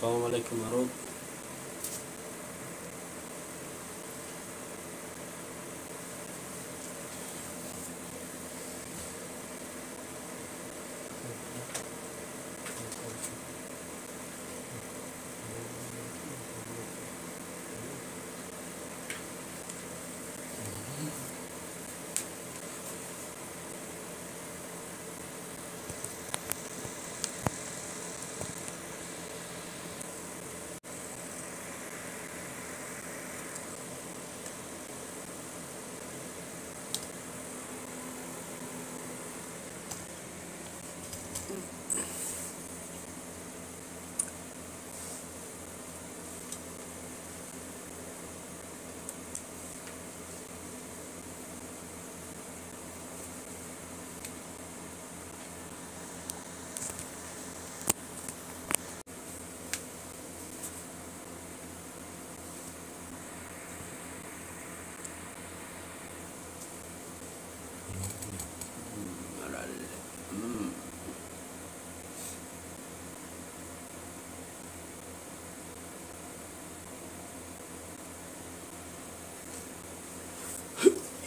Салом алейкум, народ.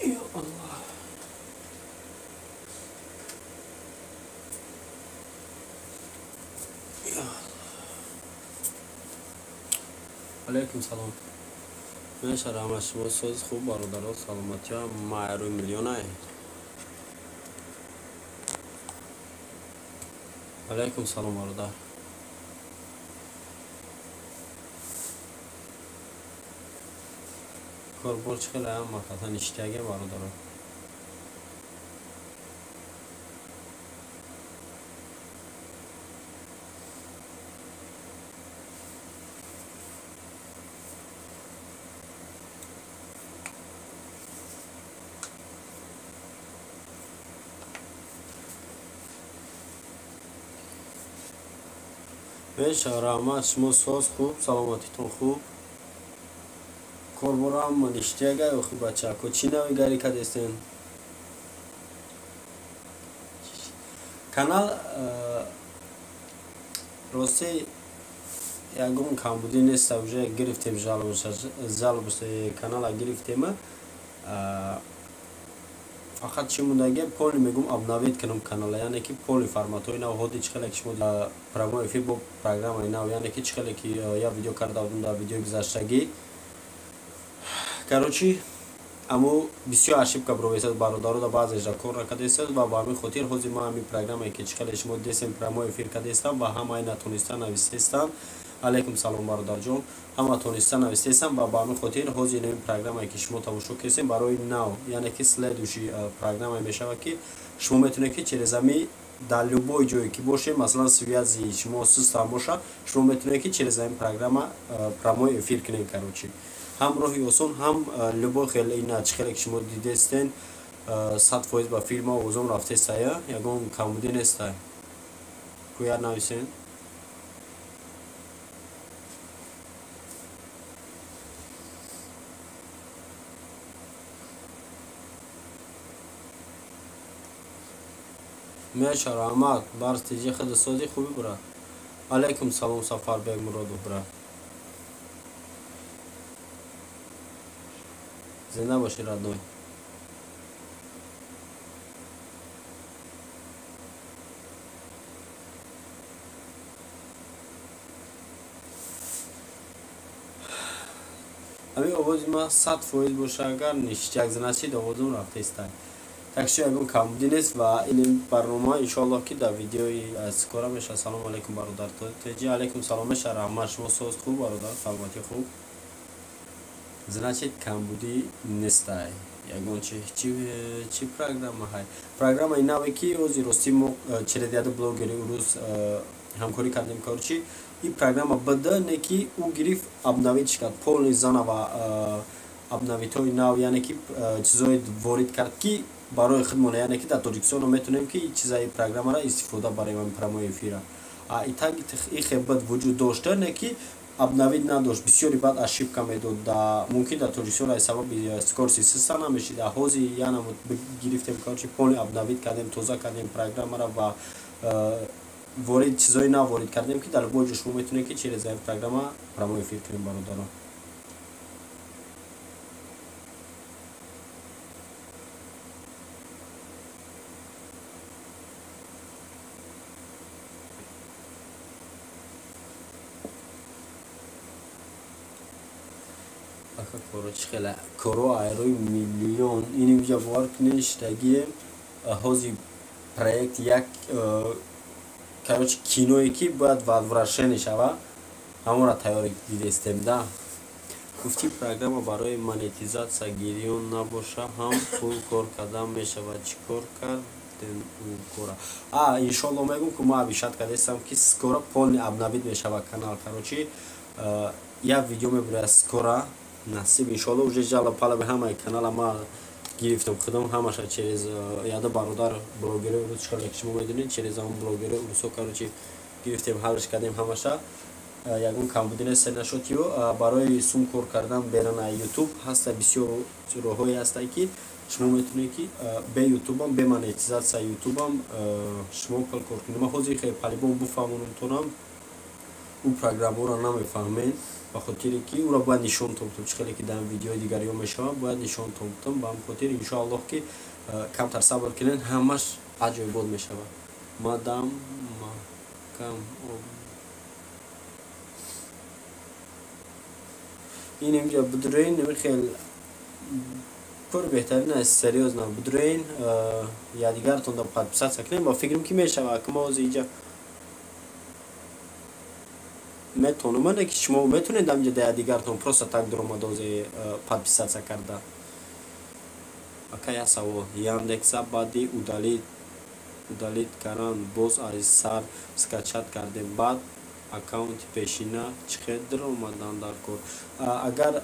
Ё Аллоҳ. Ё Аллоҳ. Алейкум салом. Меша, раҳмат, шумо соз, хуб, бародаро, саломатиа майрӯи миллионай. Алейкум салом, бародар. Корбор чӣ хеле ҳама каса ништяге, бародаро. Меша, раҳмат, шумо соз, хуб, саломатитон хуб. Корборам ништяга, охи бачако, чӣ навигарӣ кардестен? Канал рости ягон камбудӣ нест, уже гирифтем жалобус, канала гирифтем. Фақат чӣ мондаги, полный мегум обновить кунам канала, яъне ки полный форматҳои нав ҳоди чӣ хеле ки шумо прямой эфир бо программаи нав, яъне ки чӣ хеле ки як видео карда будем дар видеои гузаштагӣ. Короче, аммо бисёр ошибка бировесад, бародаро, да баъзеша кор накардесад ва ба ҳамин хотир ҳозир ман ҳамин программае ки чӣ хеле шумо десем прямой эфир кардестам ва ҳамаи натониста нависестам. Алейкум салом, бародарҷон. Ҳама тониста нависестам ва ба ҳамин хотир ҳозир ин программае ки шумо тамошо кардесем барои нав, яъне ки следующий программае мешавад, ки шумо метавонед, ки через ҳами дар любой ҷое ки боше, масалан, связи шумо систам боша, шумо метавонед, ки через ҳамин программа прямой эфир кунед. Короче, ҳам роҳи осон, ҳам любой хел ина чӣ хеле ки шумо дидестен, 100% ба филма овозон рафтестая, ягон камбудӣ нестай. Кӯяр нависен. Меша, раҳмат, барс тиҷи худ сози, хуби, брат. Алейкум салом, Сафарбек Муродов, брат. Зинда бошӣ, родной. Ҳамин овози ман 100% боша, агар ништяк, значит, овозум рафтестай. Так что ягон камбудӣ нест ва ин барнома иншоаллоҳ ки дар видеои скоро меша. Салому алейкум, бародар Теҷи. Алейкум салом, меша, раҳмат, шумо соз, хуб, бародар, саломатӣ хуб. Значит, камбудӣ нестай. Ягон чи чи программа ҳай? Программаи наве ки ози ростӣ мо через яду блогери урус ҳамкорӣ кардем. Короче, и программа бд не ки ӯ гирифт, обновить кард полный заново, обновитҳои нав, яъне ки чизҳое ворид кард, ки барои худмон, яъне ки дар Тоҷикистоно метавонем, ки чизаи программаро истифода барем, ами прямой эфира. А итак ихе бад вуҷуд дошта, не ки обновить надошт, бисёри баъд ошибка медод, да мумкин дар Тоҷикистон аз сабаби скорости систа намешид. А ҳозир янам гирифтем, короче, полный обновить кардем, тоза кардем программаро ва ворид чизои нав ворид кардем, ки дар любой ҷо шумо метавонед, ки через ин программа прямой эфир кунем, бародаро. Ака, коро чӣ хела? Коро айрӯи миллион ин инҷа бовар кунед, шидагие. Ҳози проект як, короче, киное ки бояд возвращение шава, ҳамонро тайёр дидестем да. Гуфти, программа барои монетизатсия гирён набоша ҳам пул кор кардан мешавад. Чӣ кор кардем ӯ кора? А иншолло, мегӯм, ки ма обещать кардестам, ки скоро полный обновить мешава канал. Короче, як видео мебурад скоро, насиб, иншолло. Уже жала палаби ҳамаи канала ма гирифтам худам, ҳамаша через яда бародар блогери урус, чӣ ки шумо медонед, через ҳамон блогери урусо, короче, гирифтем, ҳалш кардем ҳамаша, ягон камбудӣ нест, нашуд. Ё барои сум кор кардан берана Ютуб ҳаста, бисёр роҳҳое ҳастанд, ки шумо метавонед, ки бе Ютубам, бе монетизатсия Ютубам шумо пул кор кунед. Ман ҳозир хеле по-любому буфаҳмонумтонам, ӯ программаро намефаҳмед, ба хотире ки ӯро бояд нишон томтум. Чӣ хеле ки дар видеои дигариё мешавад, бояд нишон томтум. Ба ҳамин хотир, иншоаллоҳ, ки камтар сабр кунед, ҳамаш аҷоибот мешавад. Мадам маҳкам ин инҷа будроин хел кор беҳтарин аст. Серьёзно, будроин, якдигартонда подписаться кунем. Ба фикрам, ки мешавад, ки мо ҳозир инҷа метавонам, ки шумо метавонед ҳаминҷа да якдигартон просто так дуромадози подписаться карда. Ака, як савол: Яндекса баъди удалить кардан боз аз сар скачать кардем, баъд аккаунти пешина чӣ хел дуромадан дар кор? Агар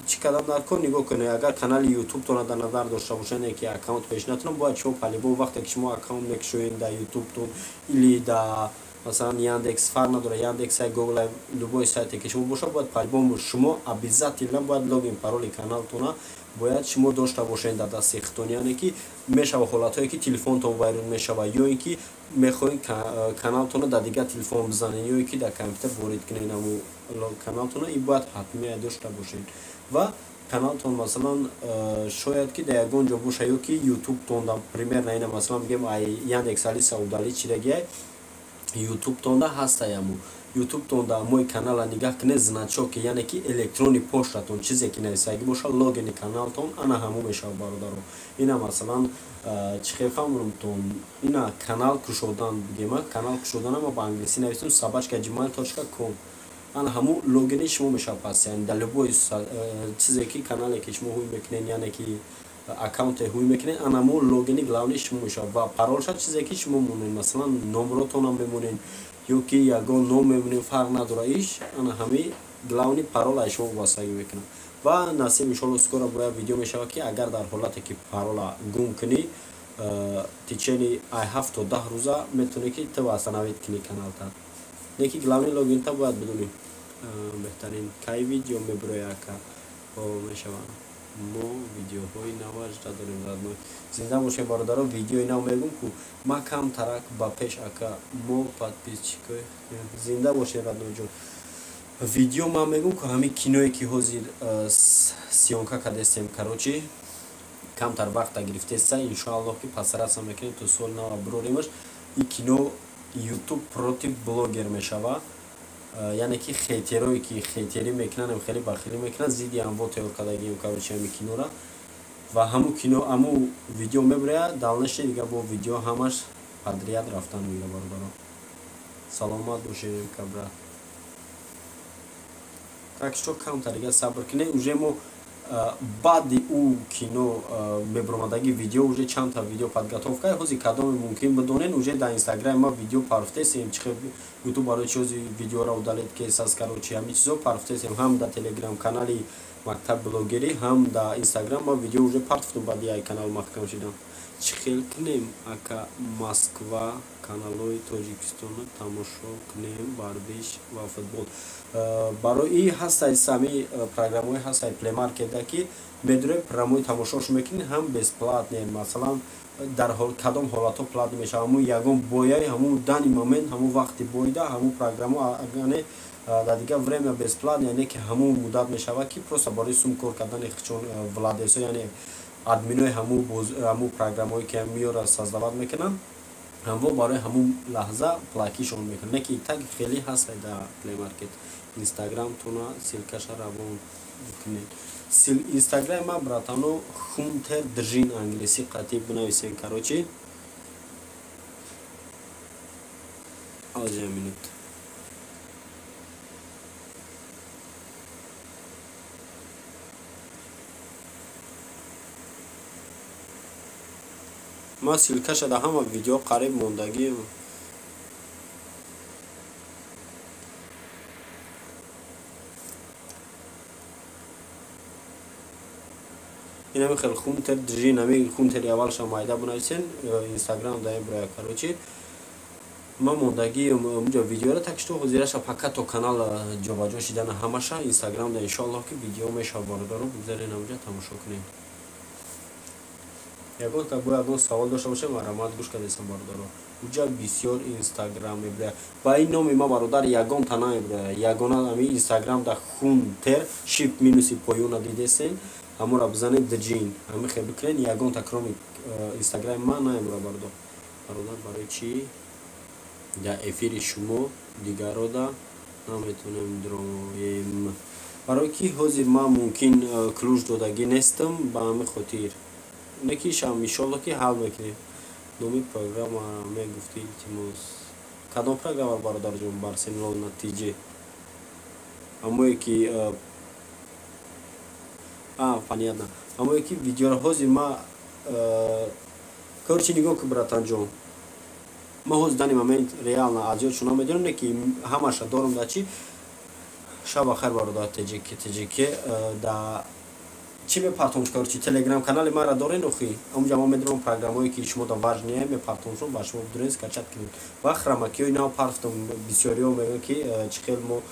чӣ кардам дар кор, нигоҳ кунед, агар канали Ютубтонро дар назар дошта бошед, ки аккаунт пешинатон бояд шумо по-любому, вақте ки шумо аккаунт мекушоед дар Ютубтон или дар, масалан, Яндекс, фарқ надорад, Яндекс, Гугл, любой сайте ки шумо бошад, бояд по-любому шумо обязательно бояд логин, пароли каналтона бояд шумо дошта бошед дар дасти худтон. Яъне ки мешава ҳолатҳое, ки телефонтон вайрон мешава, ё ин ки мехоҳед каналтонро дар дигар телефон бизанед, ё ин ки дар компютер ворид кунед аму каналтонро, ин бояд ҳатмия дошта бошед. Ва каналтон, масалан, шояд ки дар ягон ҷо боша, ё ки Ютубтон, примерно ина, масалан, бигем, ай Яндекс Алиса удалить чидагиай, Ютубтонда ҳастай. Аму Ютубтонда мои канала нигаҳ кунед, значок, яъне ки электронный поштатон чизе ки нависагӣ боша, логини каналтон ана ҳамон мешавад, бародаро. Ина, масалан, чӣ хел фаҳмонумтон? Ина канал кушодан бигема, канал кушоданама ба англисӣ нависем, @gmail.com, ана ҳамун логини шумо мешавад. Пас яъне дар любой чизе ки канале ки шумо ҳуй мекунед, яъне ки аккаунте ҳуй мекунед, ана ҳамун логини главный шумо мешавад. Ва паролша чизе ки шумо монед, масалан, номротонам мемонед ё ки ягон ном мемонед, фарқ надорад иш, ана ҳами главный парол аз шумо вобастагӣ мекунад. Ва насиб, иншоалло, скоро бояд видео мешавад, ки агар дар ҳолате ки парола гум кунӣ, течение ай 7 то 10 рӯза метавонӣ, ки ту восстановить кунӣ каналта. Леки главный логинта бояд бидонӣ. Беҳтарин. Кай видео мебирояд, ака? Мешавад, мо видеоҳои нава жда дорем, родной. Зинда бошем, бародаро. Видеои нав мегӯм, ку ма камтарак ба пеш, ака, мо подписчикои. Зинда бошем, родной ҷон. Видео ман мегӯм, ку ҳамин киное ки ҳозир съёмка кардестем, короче, камтар вақта гирифтеста, иншоаллоҳ, ки постараться мекунем, то соли нава бироримаш. И кино «Ютуб против блогер» мешава, яъне ки хейтерое ки хейтерӣ мекунанд, хеле бахилӣ мекунанд, зидди ҳамво тайёр кардагием, короче, ҳами кинора. Ва ҳамун кино, ҳамун видео мебирояд, дальнейший дига бо видео ҳамаш подряд рафтан мега, бародаро. Саломат бошед, кабра. Так что камтар дига сабр кунед. Уже мо баъди ӯ кино мебиромадаги видео, уже чандта видео подготовка. Ҳози кадоме мумкин бидонен, уже дар Инстаграми ма видео парфтесем, чихел Ютуб барои чи ҳози видеоро удалить кесас, короче, ҳамин чизо парфтесем. Ҳам дар Телеграм канали Мактаб блогерӣ, ҳам дар Инстаграм ма видео уже партфтум. Баъди ай канал маҳкам шидам. Чӣ хел кунем, ака, Москва каналҳои Тоҷикистонро тамошо кунем, варзиш ва футбол? Барои ҳастай сами программаҳои ҳастай Плеймаркетда, ки медуред, программаҳои тамошош мекунед, ҳам бесплатные, масалан. Дар кадом ҳолатҳо платный мешавад? Ҳамун ягон бояи ҳамун данный момент, ҳамун вақти боида ҳамун программа, яъне дар дигар время бесплатно, яъне ки ҳамун муддат мешавад, ки просто барои сум кор кардани чун владельцо, яъне админои ҳамун программаҳое ки меёра создавать мекунанд, ҳамво барои ҳамун лаҳза плакишон мекунанд. Не ки так хеле ҳаст дар Play Market. Инстаграмтона ссылкаша равон кунед. Инстаграм ма, братано, Хунтер Джин, англиси қатӣ бинависен, короче. Азия минут. Ма ссылкаша дар ҳама видео қариб мондагиам. Инами хел Хунтер Джин, ами Хунтери аввалша майда бинависен, Инстаграм даем броя, короче. Ма мондагиам унҷо видеоро, так что ҳозираша пока то канал ҷобаҷо шидана ҳамаша Инстаграм да иншоаллоҳ ки видео мешавад, бародаро, бигзарен ҳамҷа тамошо кунем. Ягон та бо ягон савол дошта бошем, марамат гӯш кардесам, бародаро. Уҷа бисёр Инстаграм мебирая. Ба ин номи ма, бародар, ягон та намебирая. Ягона ами Инстаграм да Хунтер shift минуси поёна дидесен, ҳамонро бизанед, Джин. Ҳами хел бикунед, ягон та кроми Инстаграми ма намебира, бародар. Бародар, барои чӣ дар эфири шумо дигарода наметонем дроем? Барои ки ҳозир ман мумкин ключ додагӣ нестам, ба ҳамин хотир. Некишам иншолло ки ҳал мекунем. Номи программа мегуфтӣ, илтимос. Кадом программа, бародарҷон? Барселона ТЖ. Ҳамое ки понятно. Ҳамое ки видеоро ҳозир ма, короче, нигоҳ кун, братанҷон. Ма ҳозир данный момент реально аз ёд шуна медонам, не ки ҳамаша дорам да чӣ. Шаба хайр, бародар ТЖК, ТЖК да чӣ мепартом, короче, Телеграм канали мара дорен охи. Ҳамунҷа ма медонам программаҳое ки шумо да важные мепартомшон ва шумо бидонед скачать кунед. Ва хромакиҳои нав партом, бисёриҳо мегӯянд ки чӣ хел мо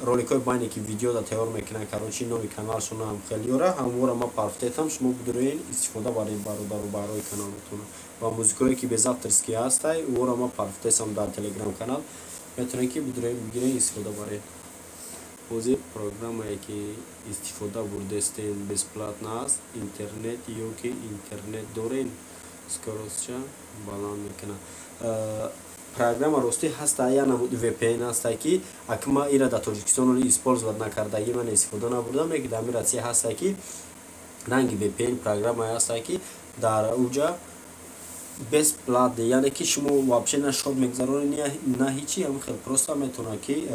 роликҳои байне ки видео да тайёр мекунанд, короче, номи каналшонам хелиёра ҳамвора ма партетам, шумо бидонед истифода баред, бародару, барои каналатон. Ва музикаҳое ки без авторский ҳастай, ӯро ма партесам дар Телеграм канал, метавонед ки бидонед бигиред истифода баред. Ҳозир программае ки истифода бурдестен бесплатно аст, интернет ё ки интернет дорен, скоростша баланд мекунад. Программа ростӣ ҳаста, я намуд VPN ҳаста ки аки ма ира дар Тоҷикистон использовать накардагӣ, ман истифода набурдам, лекин дар ҳамин Россия ҳаста ки ранги VPN программае ҳаста ки дар уҷа бесплатно, яъне ки шумо вообще на шод мегузаронед, на ҳичи, ҳамин хел просто метавонад ки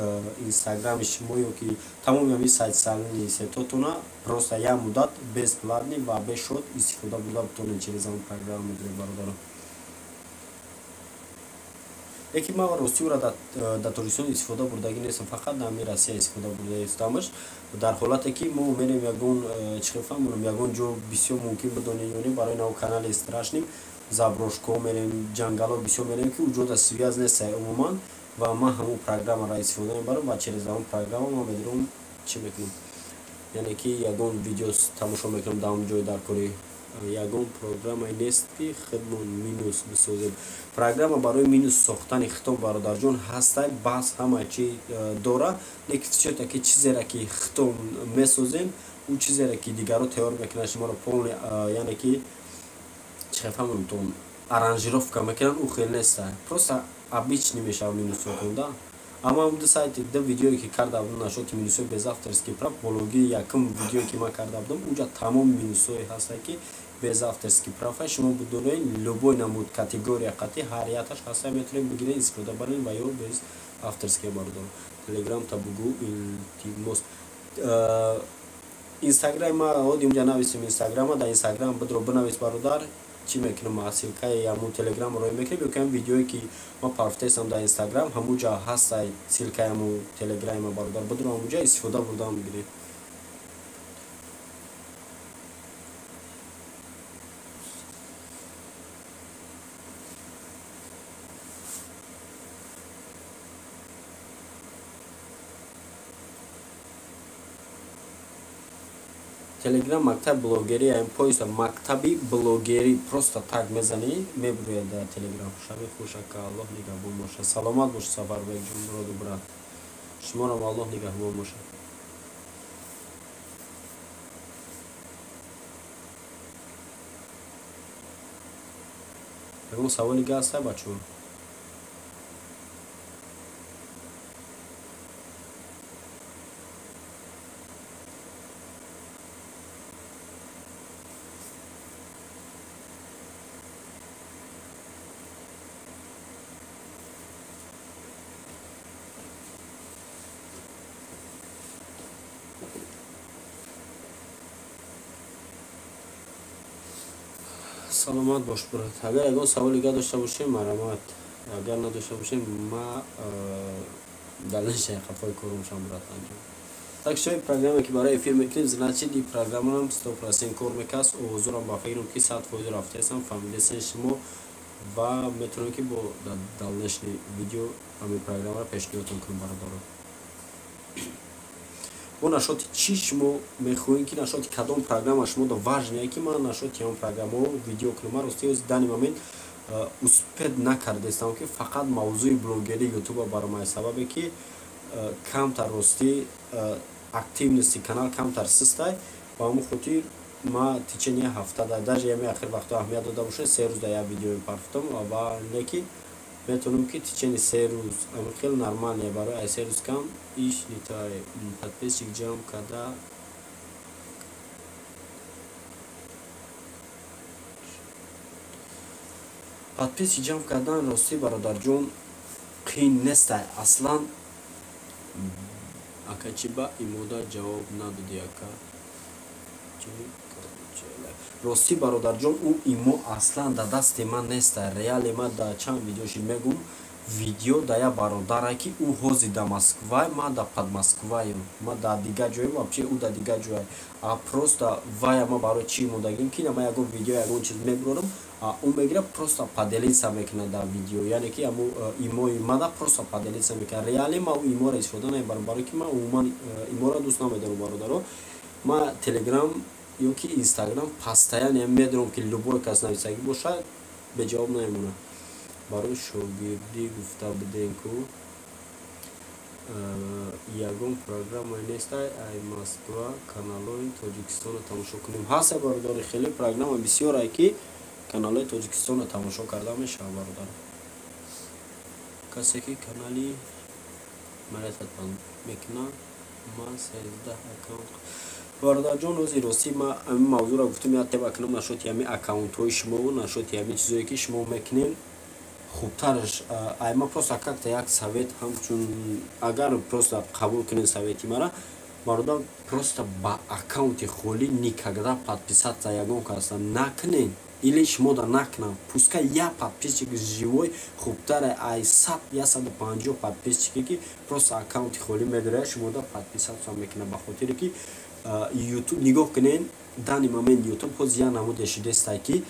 Инстаграми шумо ё ки тамоми ҳамин социальный сетотона просто як муддат бесплатный ва бешод истифода бурда битонед через ҳамон программа, медонед, бародарон. Лекин ман ростӣ ӯро дар Тоҷикистон истифода бурдагӣ нестам, фақат дар ҳамин Россия истифода бурдаистамаш. Дар ҳолате ки мо мерем ягон, чӣ хел фаҳмонам, ягон ҷо бисёр мумкин бидонед ё не, барои нав канали страшный заброшко мерем, ҷангало бисёр мерем, ки уҷода связь нест умуман, ва ман ҳамун программаро истифода мебарам ва через ҳамун программа ман медонам чӣ мекунам. Яъне ки ягон видео тамошо мекунам дар ҳамон ҷои даркорӣ. Ягон программае нест ки худмон минус бисозем. Программа барои минус сохтани хитоб, бародарҷон, ҳастай, бас ҳама чи дора, лекин всё-таки чизеро ки хитоб месозем, ӯ чизеро ки дигарро тайёр мекунад, шуморо полный, яъне ки чӣ хел фаҳмонам, аранжировка мекунанд, ӯ хел неста. Просто обычный мешавад минусотон да. Аммо ду сайти, ду видеое ки карда будам нашоти минусҳои без авторский прав, бологии якум видеое ки ман карда будам, уҷа тамоми минусҳое ҳастанд ки без авторский прав, шумо бидонед, любой намуд категория қатӣ ҳар якаш ҳаста, метавонед бигиред истифода баред ва ё без авторский, бародарон. Телеграм та бугӯ, илтимос. Инстаграм ма оди унҷа нависем, Инстаграма дар Инстаграм бидро бинавис, бародар, чӣ мекунам, ссылкаи ҳамун Телеграм роӣ мекунем ё кам видеое ки ма партесам дар Инстаграм, ҳамунҷа ҳастай ссылкаи ҳамун Телеграма, бародар, бидро ҳамунҷа истифода бурдан бигиред. Телеграм мактаби блогерӣ, ам поиса мактаби блогерӣ просто так мезанӣ, мебурӯяд дар Телеграм. Шаби хуш, ака, Аллоҳ нигаҳбон бошад. Саломат бош, Сафарбек ҷон, броду брат. Шуморам Аллоҳ нигаҳбон бошад. Ягон саволи га ҳаста, бачаҳо? Саломат бош, брат. Агар ягон саволи га дошта бошем, марҳамат. Агар надошта бошем, ма дальнейшее қафои корумшам, брат, анҷом. Так что программа ки барои эфир мекунем, значит, и программарам 100% кор мекаст. Овозурам ба фикрам ки 100% рафтаестам, фаҳмидесен шумо ва метавонем ки бо дальнейший видео ҳамин программаро пешниҳодтон кунем, бародаро. Бо нашоти чӣ шумо мехоҳем, ки нашоти кадом программа шумо да важное, ки ман нашоти ҳамон программао видео кунам. Ман рости ҳози данный момент успеть накардестам, ки фақат мавзӯи блогерии ютуба баромад, сабабе ки камтар ростӣ активности канал камтар систай. Ба ҳамон хотир ма течение ҳафта да даже ями ахир вақто аҳамият дода бошед, 3 рӯз да як видео мепарфтам ва не ки метавонам ки течение 3 рӯз ами хеле нормальне, барои ай 3 рӯз кам иш нитай. Подписчик ҷамъ карда, подписчик ҷамъ кардан, ростӣ, бародарҷон, қиин нестай аслан. Ака, чӣ ба имода ҷавоб надодӣ, ака? Ростӣ, бародарҷон, ӯ имо аслан дар дасти ман нестай. Реале ман дар чанд видеоши мегум, видео да як бародаре, ки ӯ ҳозир дар Москвай, ман дар Подмоскваем, ман дар дигар ҷое, вообще ӯ дар дигар ҷое. А просто вая ман барои чӣ мондагим, ки ман ягон видео, ягон чиз мебурорам, а ӯ мегирад, просто поделиться мекунад дар видео, яъне ки ҳамо имои мана просто поделиться мекунад. Реале ман ӯ иморо истифода намебарам, барое ки ман умуман иморо дӯст намедорам, бародаро. Ман Телеграм ё ки Инстаграм постоянно медонам, ки любой кас нависагӣ бошад, беҷавоб намемонад. Барои шогирдӣ гуфта будем ку, ягон программа нестай, ай Москва каналҳои Тоҷикистонро тамошо кунем? Ҳаста, бародари, хеле программа бисёрае, ки каналҳои Тоҷикистонро тамошо карда мешавад, бародар. Касе ки канали маратат мекунад, ман 13 аккаунт, бародарҷон. Ози ростӣ ма ҳамин мавзӯъро гуфтам, як теба кунам нашоти ҳамин аккаунтҳои шумову нашоти ҳамин чизое, ки шумо мекунем, хубтараш. Ай ма просто как-то як совет, ҳамчун агар просто қабул кунед совети мара, бародар, просто ба аккаунти холӣ никогда подписаться ягон каса накунед или шумо да накунам. Пускай як подписчик живой хубтаре ай 100, 150 подписчике, ки просто аккаунти холӣ медорад, шумо да подписаться мекунад, ба хотире ки Ютуб нигоҳ кунед, данный момент Ютуб ҳози як намуде шудестай, ки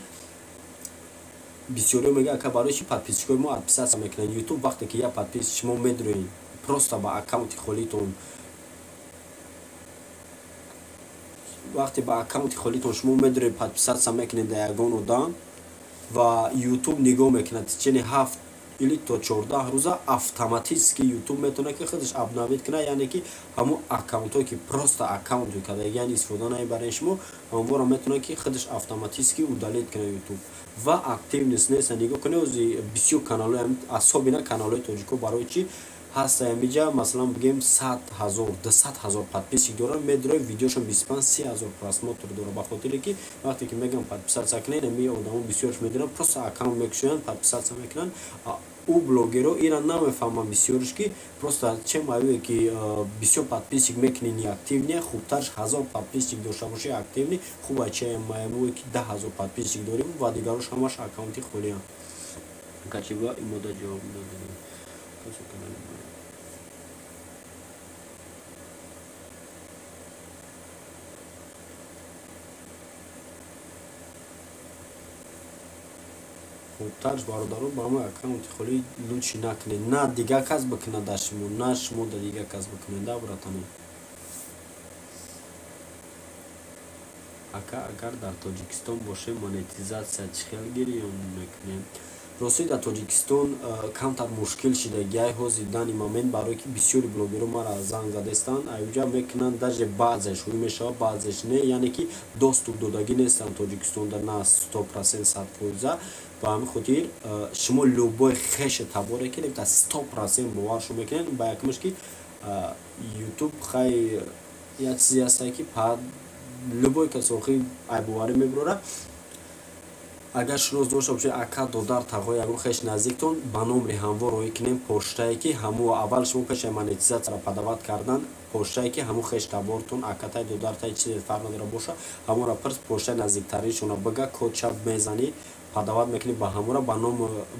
бисёриё мегӯянд: «Ака, барои чи подписчикои мо отписаться мекунанд?» Ютуб вақте ки як подписчик шумо медроед просто ба аккаунти холитон, вақте ба аккаунти холитон шумо медроед, подписаться мекунед дар ягон одам ва Ютуб нигоҳ мекунад, течение 7 или то 14 рӯза автоматически Ютуб метавонад, ки худаш обновить кунад, яъне ки ҳамон аккаунтҳое, ки просто аккаунт карда, яъне истифода намебаред шумо, ҳамонро метавонад, ки худаш автоматически удалить кунад Ютуб. Ва активность нест. Нигоҳ кунед, ози бисёр каналҳои, особенно каналҳои тоҷико, барои чӣ ҳаста ҳамиҷа, масалан, бигем, 100 000, 200 000 подписчик дорад, медрои видеошон 25-30 ҳазор просмотр дорад, ба хотире ки вақте ки мегӯям подписаться кунед, ами одамо бисёрш медонанд, просто аккаунт мекушоянд, подписаться мекунанд. Ӯ блогеро ира намефаҳманд бисёрш, ки просто чем аве ки бисёр подписчик мекунӣ, неактивный, хубтарш 1000 подписчик дошта бошӣ, активный хуб, чем ки 10 000 подписчик дорӣ ва дигарош ҳамаш аккаунти холианд. Качиба имода ҷавоб надодем. Хубтарш, бародаро, ба ҳамаи аккаунти холӣ лучше накунед, на дигар кас бикунад дар шумо, на шумо дар дигар кас бикунед, да, братани. Ака, агар дар Тоҷикистон бошем, монетизатсия чӣ хел гирён мекунем? Рости, дар Тоҷикистон камтар мушкил шидагиай ҳозир, данный момент, барое ки бисёри блогерҳо мара занг задестанд, аюҷа мекунанд, даже баъзеш ҳуй мешавад, баъзеш не, яъне ки доступ додагӣ нестанд Тоҷикистонда на 100%, 100%. Ба ҳамин хотир шумо любой хеше таборе ки 100% боваршо мекунед, ба якумаш ки Ютуб хай як чизе ҳастае, ки любой кас охи айбоварӣ мебурора. Агар шинос дошта бошед, ака, додар, тағои, ягон хеш наздиктон, ба номри ҳамво роҳӣ кунем поштае, ки ҳамо аввал шумо пешаи монетизатсияро подавать кардан, поштае, ки ҳамо хеш табортон, акатай, додартай, чизе фарқ надора боша, ҳаморо пирс, поштаи наздиктариншона бига, кодша мезанӣ, подавать мекунӣ ба ҳамора,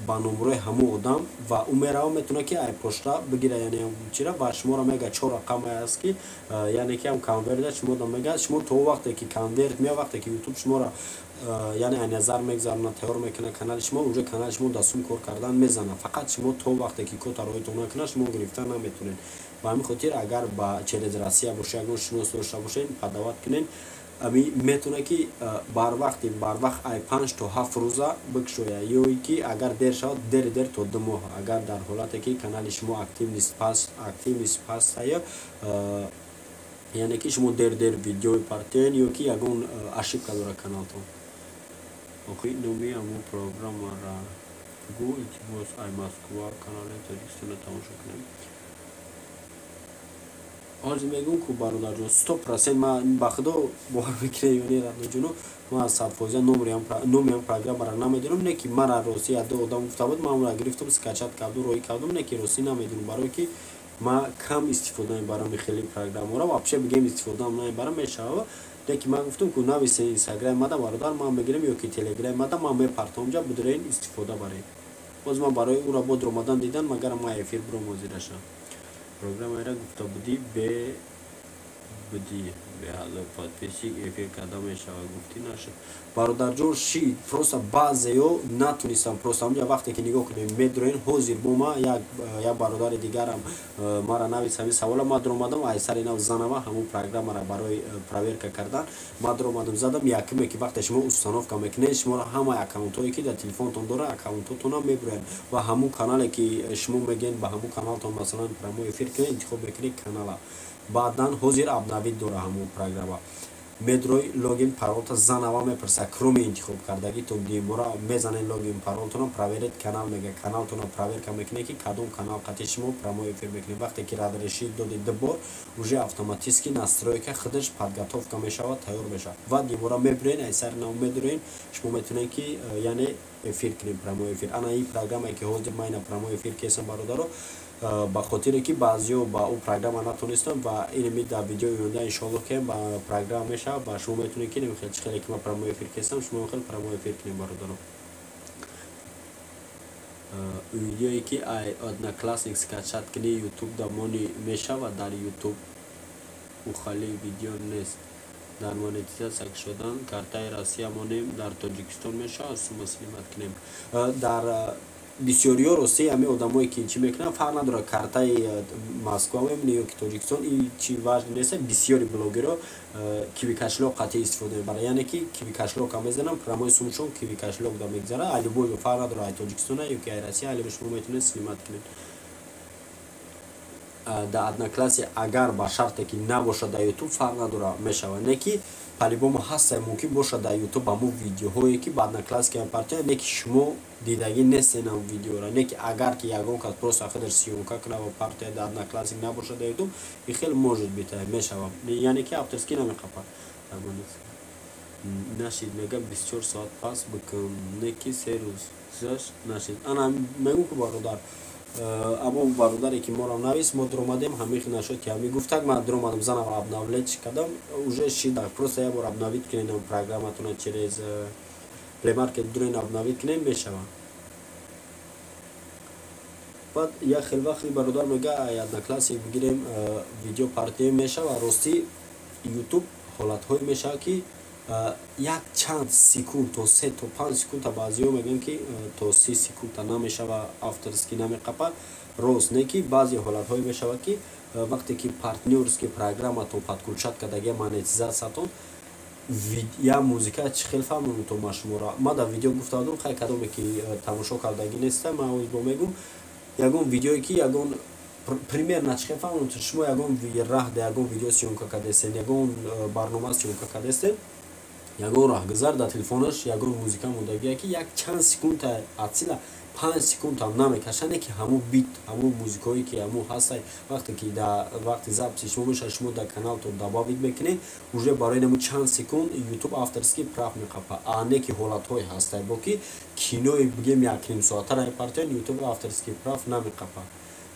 ба номрои ҳамо одам, ва ӯ мерава, метавона ки ай пошта бигира, яъне чира, ва шуморо мега, чор рақаме аст, ки яъне ки ҳам конверта шумо мега. Шумо то вақте ки конверт мея, вақте ки Ютуб шуморо, яъне, ай назар мегзаронад, тайёр мекунад канали шумо, уже канали шумо дар сум кор кардан мезанад. Фақат шумо то вақте ки кода роҳитон накунад, шумо гирифта наметавонед. Ба ҳамин хотир, агар ба через Россия боша, ягон шинос дошта бошед, подавать кунед. Ами метавонад, ки барвақти барвақт ай 5 то 7 рӯза бикушояд, ё ки агар дер шавад, дери дер то 2 моҳ, агар дар ҳолате ки канали шумо активность пастая, яъне ки шумо дер дер видеои партиен ё ки ягон ошибка дорад каналтон. Охи, номи ҳамун программара гӯ, илтимос. Ай Москва канали Тоҷикистонро тамошо кунем. Ҳозир мегӯм ку, бародарҷон, 100% ман, ба худо, бовар мекунед ё не, радноҷоно, ман 100% номи ҳам программара намедонам, не ки мара рости як ду одам гуфта буд, ман онро гирифтам, скачать кардум, роҳӣ кардум, не ки ростӣ намедонам, барое ки ман кам истифода мебарам хеле программаро, вообще бигем, истифодаам намебарам, мешава. Леки ман гуфтам ку, нависе Инстаграм мада, бародар, ман мегирам, ё ки Телеграм мада, ман мепартом, ҷа бидурен, истифода баред. Боз ман барои ӯро бо дуромадан дидан, магарам ман эфир буром ҳозираша. Программаера гуфта будӣ, бе будӣ, беҳазор подписчик эфир карда мешавад гуфтӣ, нашуд, бародарҷон, шид. Просто баъзеё натунистам, просто ҳамҷа вақте ки нигоҳ кунем, медуроен. Ҳозир бо ма як бародари дигарам мара навис ҳамин савола. Ма дуромадам ай сари нав занава ҳамун программара барои проверка кардан. Ма дуромадам, задам. Якуме ки вақте шумо установка мекунед, шуморо ҳамаи аккаунтҳое, ки дар телефонтон дора, аккаунтотонам мебуроянд ва ҳамун канале, ки шумо мегӯед, ба ҳамун каналтон, масалан, прямой эфир кунед, интихоб мекунед канала. Баъдан ҳозир обновить дора ҳамун программа. Медрой, логин, паролта занава мепурса, кроме интихоб кардагӣ то димбора мезанед логин, паролтона, «Проверить канал» мега, каналтона проверка мекунед, ки кадом канал қати шумо прямой эфир мекунед. Вақте ки разрешить додед дубор, уже автоматически настройка худаш подготовка мешавад, тайёр мешавад ва димбора мебурен, ай сари нав медурен, шумо метавонед, ки яъне эфир кунед, прямой эфир. Ана ин программае, ки ҳозир ман ина прямой эфир кесам, бародаро, ба хотире ки баъзеҳо ба ӯ программа натонистанд ва инами дар видеои оянда, иншоалло, ки ба программа мешавад ва шумо метавонед, ки хел чӣ хеле ки ман прямой эфир кестам, шумо хел прямой эфир кунед, бародаро. Видеое, ки ай Одноклассник скачать кунӣ, Ютуб дамони мешавад? Дар Ютуб ухали видео нест. Дар монетизатсия шудан картаи Россия монем, дар Тоҷикистон мешавад сума снимать кунем? Дар бисёриҳо, рости, ҳамин одамое, ки чӣ мекунанд, фарқ надорад, картаи Москва мемонӣ ё ки Тоҷикистон, и чи важно нест. Бисёри блогерҳо Киви кошелёк қатъи истифода мебаранд, яъне ки Киви кошелёка мезанам, прямой сумшон Киви кошелёк да мегзарад, а любой фарқ надорад, ай Тоҷикистона ё ки ай Россия, али шумо метавонед снимать кунед. Дар Одноклассник агар ба шарте ки набошад дар Ютуб, фарқ надорад, мешавад, не ки по-любому ҳаста, мумкин бошад дар Ютуб ҳамун видеоҳое, ки ба Одноклассники партия, не ки шумо дидагӣ нестен ам видеора, не ки агар ки ягон кас просто худаш съёмка кунад ва партия дар Одноклассник, набошад дар Ютуб, и хел может быть, мешавад, яъне ки авторский намеқапад. Нашид, мега, 24 соат пас бикун, не ки 3 рӯз гузашт, нашид. Ана мегӯм ку, бародар, аммо бародаре, ки моро навис, мо дуромадем, ҳамин нашуд, ки ҳамин гуфтак. Ман дуромадам, занам обновлять кардам, уже шида. Просто як бор обновить кунед программатона, через Play Market дурен, обновить кунед, мешавад. Баъд як хел вақти бародар мега, Одноклассник бигирем, видео партия мешава. Ростӣ, Ютуб ҳолатҳое мешавад, ки як чанд секунд, то 3 то 5 секунда, баъзеҳо мегӯянд, ки то 30 секунда намешава, авторский намеқапад. Рост, не ки баъзе ҳолатҳое мешавад, ки вақте ки партнёрский программатон подключать кардагия, монетизатсиятон Я музыка чӣ хел фаҳмонам то ма шуморо? Ма дар видео гуфта будам, хай, кадоме ки тамошо кардагӣ неста, ман оз бо мегум, ягон видеое ки ягон примерно чӣ хел фаҳмонам, шумо ягон раҳ да ягон видео съёмка кардастен, ягон барнома съёмка кардастен, ягон раҳгузар дар телефонаш ягон музыка мондагия, ки як чанд секунда, от силы 5 секундам намекашане, ки ҳамун бит, ҳамун музикое ки ҳамун ҳастай, вақте ки дар вақти записи шумо мешавад, шумо дар каналтон добавить мекунед, уже барои намун чанд секунд Ютуб авторский прав меқапа. А не ки ҳолатҳое ҳастай, бо ки кинои бигем якним соатара мепартоянд, Ютуб авторский прав намеқапа.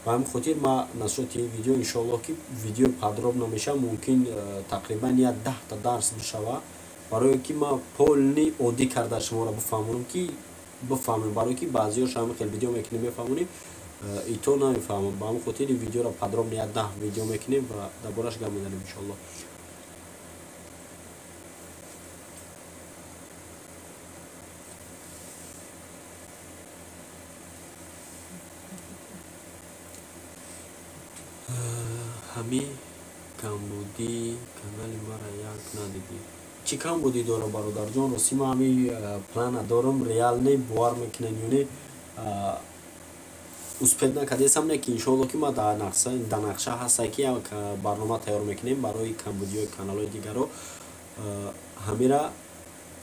Ба ҳамин хотир ма насчёти видео, иншоаллоҳ, ки видео подробно мешавад, мумкин тақрибан як 10-та дарс бишава, барое ки ма полный оддӣ карда шуморо бифаҳмонам, ки бифаҳмем, барое ки баъзиёш ҳамин хел видео мекунем, мефаҳмонем, ито намефаҳмам. Ба ҳамин хотири видеоро подробно як 10 видео мекунем ва дар бораш гап мезанем, иншоаллоҳ. Ҳамин камбудии канали мара як надидӣ, чӣ камбудӣ дорам, бародарҷон? Ростӣ, ман ҳамин плана дорам, реально, бовар мекунед ё не, успеть накардесам, не ки иншоалло, ки ма дар нақша ҳаста, ки як барнома тайёр мекунем барои камбудиҳои каналҳои дигаро. Ҳамира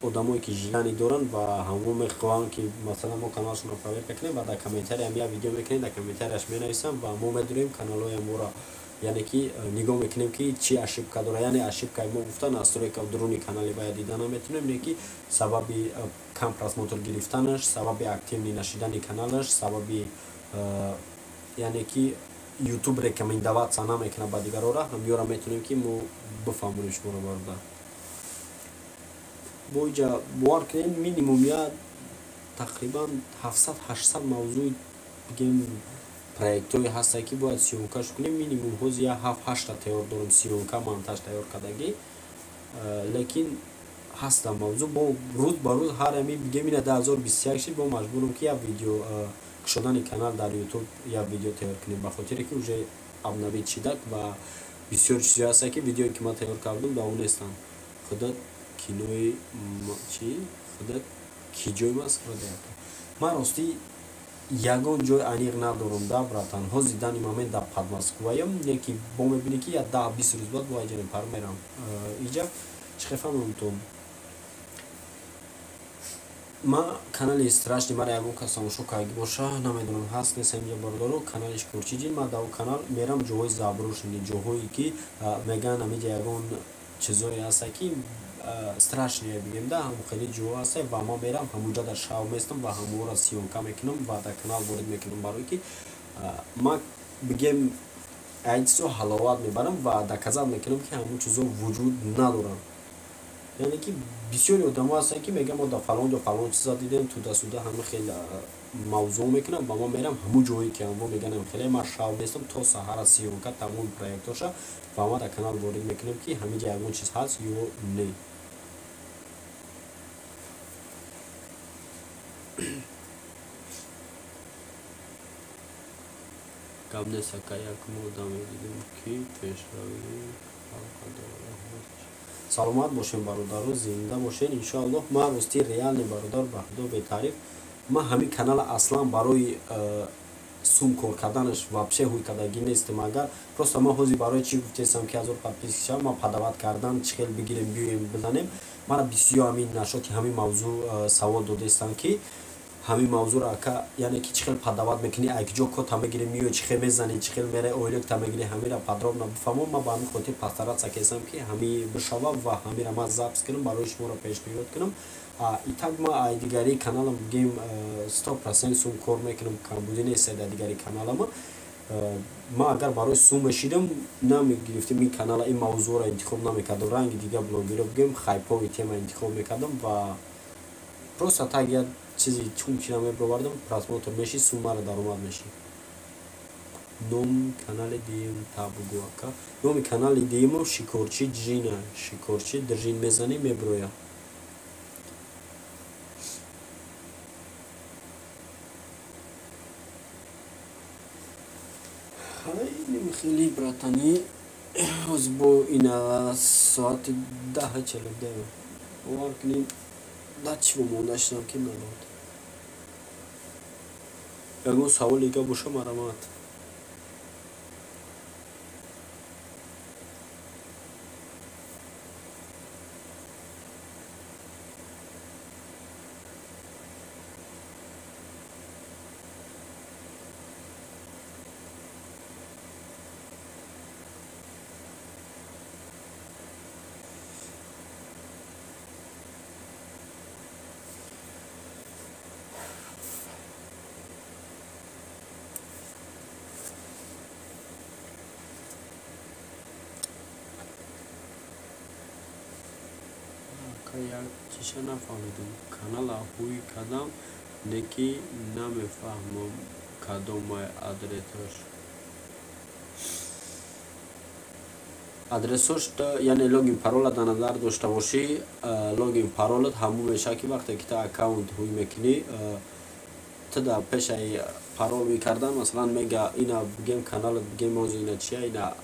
одамое ки желание доранд ва ҳамон мехоҳанд, ки масалан мо каналшонро проверка кунем, ва дар комментария як видео мекунем, дар комментарияш менависам ва мо медурем каналҳои моро, яъне ки нигоҳ мекунем, ки чӣ ошибка дора. Яъне ошибкаи мо гуфта настройка дуруни канали вая дида наметонем, не ки сабаби кам просмотр гирифтанаш, сабаби активный нашидани каналаш, сабаби яъне ки Ютуб рекомендоваться намекунад ба дигарора, ҳамёра метонем, ки мо бифаҳмонем шуморо, бародар. Бо иҷа бовар кунед, минимум я тақрибан 700-800 мавзӯи, бигем, проектҳое ҳастанд, ки бояд съёмкаш кунем. Минимум ҳози я ҳафт ҳашта тайёр дорем, съёмка, монтаж тайёр кардагӣ, лекин ҳастам мавзӯъ бо рӯз ба рӯз ҳар ами, бигем, ина 2021 шид, бо маҷбурам, ки як видео кушодани канал дар Ютуб як видео тайёр кунем, ба хотире ки уже обновить шидак ва бисёр чизҳое ҳастанд, ки видеое ки ман тайёр кардам, дар он нестанд. Худат кинои чи, худат ки ҷой Москва? Ман ростӣ ягон ҷой аниқ надорам да, братан. Ҳози данный момент дар Подмоскваям, не ки бо мебинӣ, ки як 10-20 рӯз баъд бо айҷа мепар мерам. Иҷа чӣ хел фаҳмам то ма канали страшный мара ягон кас тамошо карда боша, намедонам, ҳаст, нест инҷа, бародаро. Канали Шикорчиҷин, ман дар канал мерам ҷоҳои заброшенный, ҷоҳое ки мегӯянд амиҷа ягон чизое ҳаста, ки страшные, бигем да, ҳамон хеле ҷоҳо ҳаста, ва ман мерам ҳамунҷа, дар шав местам ва ҳамонро съёмка мекунам ва дар канал ворид мекунам, барое ки ман, бигем, ай чизо ҳаловат мебарам ва доказать мекунам, ки ҳамон чизо вуҷуд надоранд. Яъне ки бисёри одамо ҳастанд, ки мегӯянд, мо дар фалон ҷо фалон чиза дидем, туда-сюда, ҳама хел мавзӯъ мекунам ва ман мерам ҳамун ҷое ки ҳамво мегӯям, хеле ман шав местам то саҳара, съёмка тамоми проектоша, ва ман дар канал ворид мекунем, ки ҳамин ҷа ягон чиз ҳаст ё не. Гап нест, ака, як одаме дидем, ки пешравии халқа дорад. Саломат бошем, бародаро, зинда бошед, иншоаллоҳ. Ман рости реально, бародар, ба худо, бетаъриф, ман ҳамин канала аслан барои сум кор карданаш вообще ҳуй кардагӣ нестем. Агар просто ман ҳозир барои чӣ гуфтесам, ки 1000 подписчик шавам, ман подавать кардан чӣ хел бигирем, биёем, бизанем. Мара бисёр ҳамин насчёти ҳамин мавзӯъ савол додестанд, ки ҳамин мавзӯъро, ака, яъне ки чӣ хел подавать мекунӣ, ай киҷо кота мегирӣ, миёй, чӣ хел мезанӣ, чӣ хел мераи, ойликта мегирӣ, ҳамира подробно бифаҳмон. Ман ба ҳамин хотир постараться кесам, ки ҳамин бишава ва ҳамира ман запись кунам, барои шуморо пешниҳод кунам. И так ма ай дигари каналам, бигем, 100% сум кор мекунам, камбудӣ нест дар дигари каналама. Ман агар барои сум мешидам, намегирифтем ин канала, ин мавзӯъро интихоб намекардам, ранги дигар блогеро, бигем, хайповый тема интихоб мекардам ва просто так як чизи чунчина мебировардам, просмотр мешид, суммаро даромад мешид. Номи канали диюм та бугӯ, ака. Номи канали диюмам Шикорчи Ҷина. Шикорчи Држин мезанӣ, мебирояд. Хеле, братани. Ҳозир бо ина соати 10:42. Бовар кунед, да чӣ монда шудам, ки народ. Ягон савол дига боша, марамат. Як чиша нафаҳмидам. Канала ҳуй кардам, не ки намефаҳмам кадомай адресаш. Адресош, яъне логин парола дар назар дошта бошӣ, логин паролат ҳамун мешавад, ки вақте ки ту аккаунт ҳуй мекунӣ, ту дар пешаи парол ҳуй кардан, масалан, мега ина бигем каналат, бигем ҳозир ина чия, ина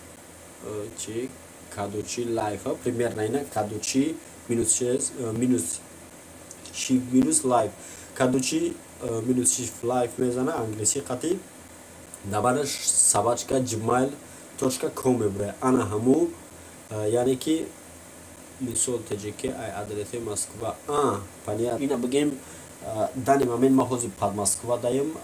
чи кадучи лайф, примерно ина кадучи минус шест минус shift минус лайф, кадучи минус shift лайф мезана англиси қатӣ, дабараш @gmail.com мебурад. Ана ҳаму, яъне ки мисол тҷк ай адресои Москва, а понятно. Ина бигем, данный момент ма ҳозир под Москва даем.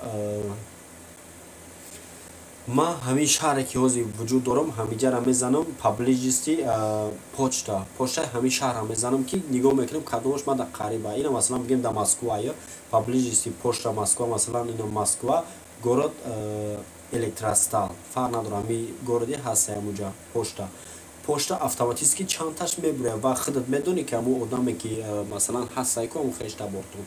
Ма ҳамин шаҳре ки ҳозир вуҷуд дорам, ҳамиҷара мезанам, поблизости почта, почтаи ҳамин шаҳрро мезанам, ки нигоҳ мекунам кадомаш мада қариба. Ина масалан бигем да Москва ё поблизости почта Москва, масалан ина Москва, город Электростал, фарқ надорам, ҳами городи ҳаста, ҳамуҷа почта автоматически чандташ мебурад ва худат медонӣ, ки ҳамун одаме ки масалан ҳастае ку, ҳамун хештабортон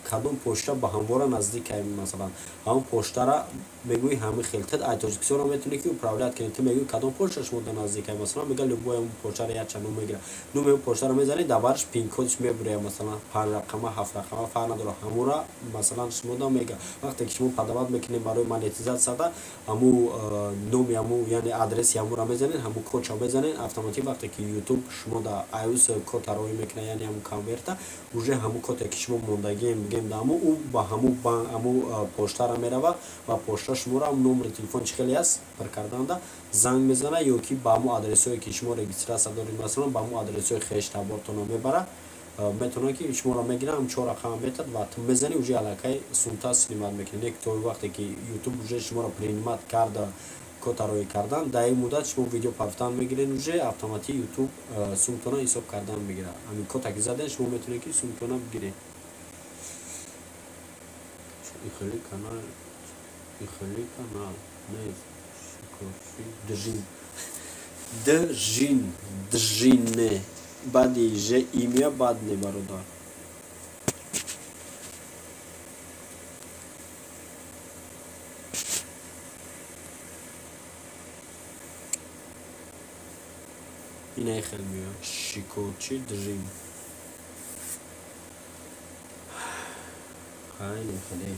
кадом почта ба ҳамвора наздикай, масалан ҳамон почтара мегӯи. Ҳамин хел ту ай Тоҷикистонро метавонӣ ки управлять кунӣ. Ту мегӯи кадом почта шумо да наздикай, масалан мега любой ҳамон почтара якчанд ном мегира, номи он почтаро мезанӣ, дар бараш пин-кодш мебуря, масалан панҷ рақама, ҳафт рақама, фарқ надорад, ҳамура масалан шумо да мега. Вақте ки шумо подавать мекунед барои монетизатсияда, ҳаму номи ҳаму, яъне адреси ҳамура мезанед, ҳаму кодша мезанед, автоматик вақте ки Ютуб шумо да iOS код роӣ мекунад, яъне ҳаму конверта, уже ҳаму коде ки шумо мондагием, бигем да ҳаму, ӯ ба ҳаму ҳаму поштара мерава ва пошта шуморо ҳам номери телефон чӣ хеле аст пур карданда занг мезана ё ки ба ҳамун адресҳое ки шумо регистрация доред, масалан ба ҳамун адресҳои хештабортонро мебара, метавонад ки шуморо мегирад, ҳам чор рақама метад ва ту мезанӣ, уже аллакай сумта снимать мекунӣ. Не то вақте ки Ютуб уже шуморо принимать карда, кота роӣ кардан, дар ин муддат шумо видео пафтан мегиред, уже автоматик Ютуб сумтона ҳисоб кардан мегирад. Ҳамин кота ки задед, шумо метавонед ки сумтона бигиред. Ихели канал, ихели канал нест. Шикофи джин, джин, джинне, баъди ж имя, баъд не, бародар. Инаи хел меояд, шикорчи джин, хайне хеле.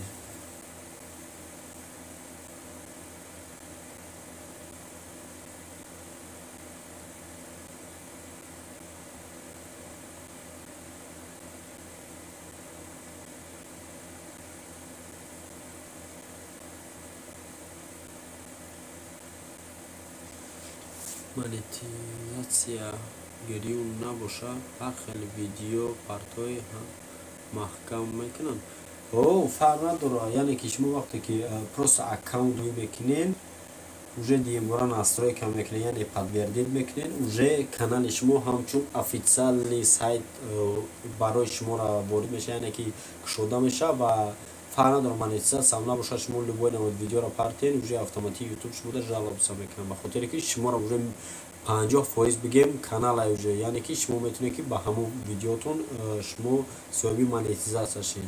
Монетизатсия гирён набоша, ҳар хел видео партои маҳкам мекунанд. О, фарқ надорад, яъне ки шумо вақте ки просто аккаунт ҳуй мекунед, уже диембора настройка мекунед, яъне подтвердить мекунед, уже канали шумо ҳамчун официальный сайт барои шуморо ворид мешавад, яъне ки кушода мешавад ва фарқ надорад монетизатсия набошад, шумо любой навъ видеоро партиен, уже автоматик Ютуб шумода жалобса мекунад, ба хотире ки шуморо уже 50% бигем каналай уже, яъне ки шумо метавонед ки ба ҳамон видеотон шумо соҳиби монетизатсия шед.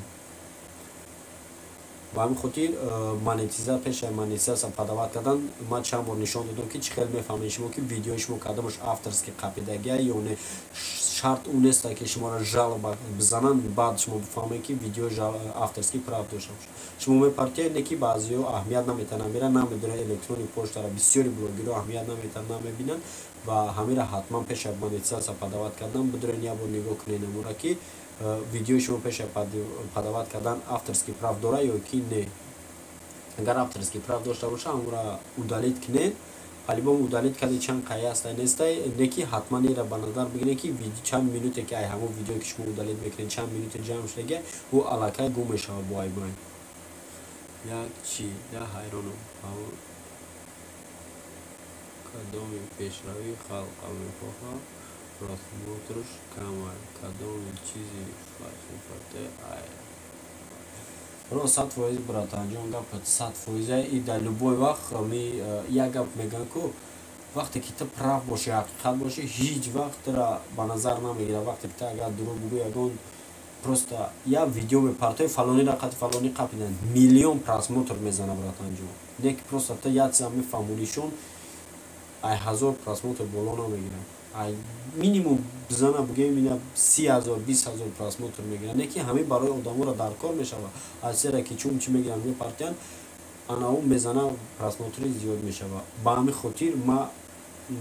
Ба ҳамин хотир монетиза пешаи монетизация подавать кардан ман чанд бор нишон додам, ки чӣ хел мефаҳмед шумо, ки видеои шумо кадомаш авторский қапидагия ё не. Шарт ӯ неста, ки шуморо жалоба бизананд, баъд шумо бифаҳмед, ки видео авторский прав дошта бошад. Шумо мепартиед, не ки баъзеҳо аҳамият наметаҳанд, ҳамира намедонанд. Электронный почтара бисёри блогерҳо аҳамият наметаҳанд, намебинанд ва ҳамира ҳатман пеша монетизация подавать кардан бидурен, як бор нигоҳ кунед намура, ки видеои шумо пеша подавать кардан авторский прав дора ё ки не. Агар авторский прав дошта боша, ҳамура удалить кунед. По-любому удалить карди, чанд қая аста нестай, не ки ҳатман ира ба назар бигиред, ки чанд минуте ки ай ҳамон видеое, ки шумо удалить мекунед, чанд минуте ҷамъ шудага, ӯ аллакай гум мешавад. Бо айбайн як чи да ҳайронам: кадоми пешравии халқа мехоҳад, просмотрш камай, кадоми чизи ай ро 100%, братанҷон, гапат 100%. И дар любой вақт ми як гап мегӯям ку: вақте ки ту прав бошӣ, ҳақиқат бошӣ, ҳеҷ вақт тура ба назар намегирад. Вақте ки ту агар дурӯғ бугӯ, ягон просто як видео мепартои, фалонира қати фалонӣ қапидан, миллион просмотр мезана, братанҷон. Не ки просто ту як чизам мефаҳмонишон, ай 1000 просмотр боло намегирад. Ай минимум бизана, бугӯем, ина 30 000, 20 000 просмотр мегирад. Не ки ҳамин барои одаморо дар кор мешавад, аз сера ки чун чӣ мегиранд, мепартиянд, ана ӯ мезана, просмотри зиёд мешавад. Ба ҳамин хотир ма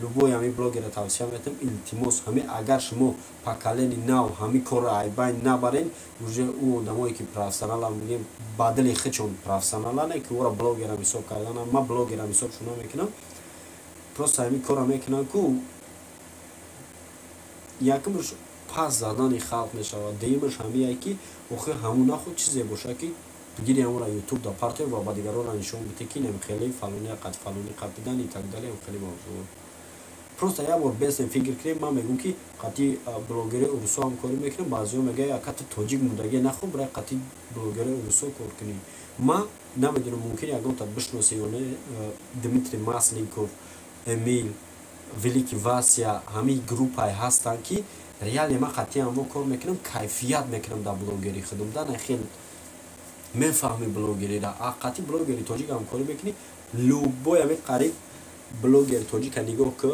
любой ҳамин блогера тавсия метам: илтимос, ҳамин агар шумо поколение нав ҳамин корро айбайн набарен, уже ӯ одамое ки профессионалам, мегӯем, ба дили худшон профессионалане, ки ӯро блогерам ҳисоб карданам, ман блогерам ҳисобшон намекунам, просто ҳамин корро мекунанд ку якумш пас задани халқ мешавад, дуюмаш ҳамие ки охир ҳамун нахуд чизе бошад, ки бигири, ҳамонро Ютуб да партои ва ба дигаронро нишон бите, ки нем хеле фалони қад фалони қапидан и так далее. Хеле мавзӯъ просто як бор бесем фикр кунем. Ман мегӯм, ки қати блогери урусо ҳамкорӣ мекунем. Баъзеҳо мегӯяд: «Ака, ту тоҷик мудагӣ, нахоб бирай қати блогери урусо кор кунӣ». Ман намедонам, мумкин ягонта бишносе ё не, Дмитрий Масленников, Эмил, Великий Вася, ҳамин группае ҳастанд, ки реально ман қатъи ҳамво кор мекунам, кайфият мекунам дар блогери худам, да на хел мефаҳми блогерира. А қатъи блогери тоҷик ҳамкорӣ мекунӣ, любой ҳамин қариб блогери тоҷика нигоҳ ку,